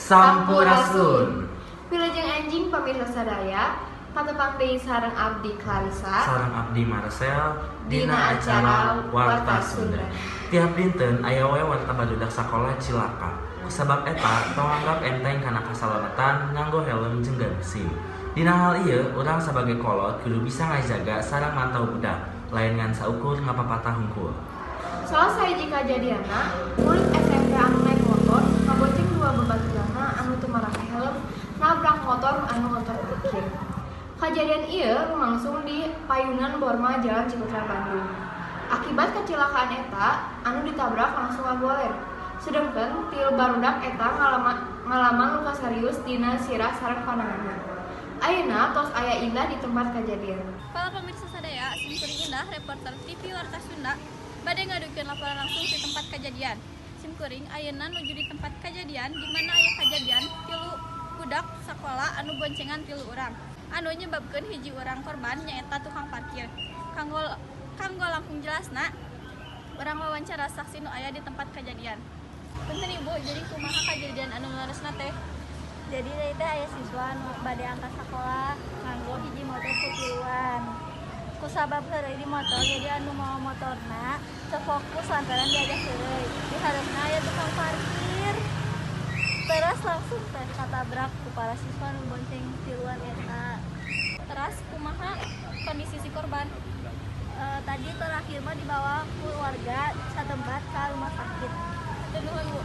Sampurasun. Wilujeng enjing, pamirsa sadaya, patepang deui sareng abdi Clarissa Sareng abdi Marcel dina dina acara acara Warta Warta Sunda. Sunda. Tiap dinten aya wae warta barudak sakola cilaka. Kusabab eta, tong anggap enteng kana kasalamatan nganggo helm jeung gamis SIM. Dina hal ieu, urang sabagai kolot kudu bisa ngajaga sareng mantau budak, lain ngan saukur ngapapatah hungkul. Salah sahiji kajadianna, murid SMP anu naik motor ngabonceng dua babaturanna anu teu marake helm nabrak motor anu motor parkir. Kajadian ieu lumangsung di Payunan Borma, Jalan Cikutra, Bandung. Akibat kecelakaan eta, anu ditabrak langsung ngagoler. Sedengkeun tilu barudak eta ngalaman luka serius dina sirah sareng pananganna. Ayeuna tos aya Indah di tempat kejadian. Para pemirsa sadaya, simkuring Indah, reporter TV Warta Sunda, bade ngadugikeun laporan langsung di tempat kejadian. Simkuring ayeuna nuju di tempat kejadian di mana aya kejadian tilu budak sekolah anu boncengan tilu urang. Anu nyebabkeun hiji urang korban, nyaeta tukang parkir. Kanggo kanggo langkung jelasna, urang wawancara saksi nu aya di tempat kejadian. Punten, Ibu, jadi kumaha kejadian anu leresna teh? Jadi tadi teh aya siswa nu bade angkat sekolah nganggo hiji motor kutiluan. Kusabab heureuy di motor, jadi anu mawa motorna teu fokus lantaran diajak heureuy. Di hareupna aya tukang parkir, terus langsung teh katabrak ku para siswa nu bonceng tiluan eta. Teras kumaha kondisi si korban? Tadi terakhir mah dibawa keluarga setempat ke rumah sakit. Hatur nuhun, Bu.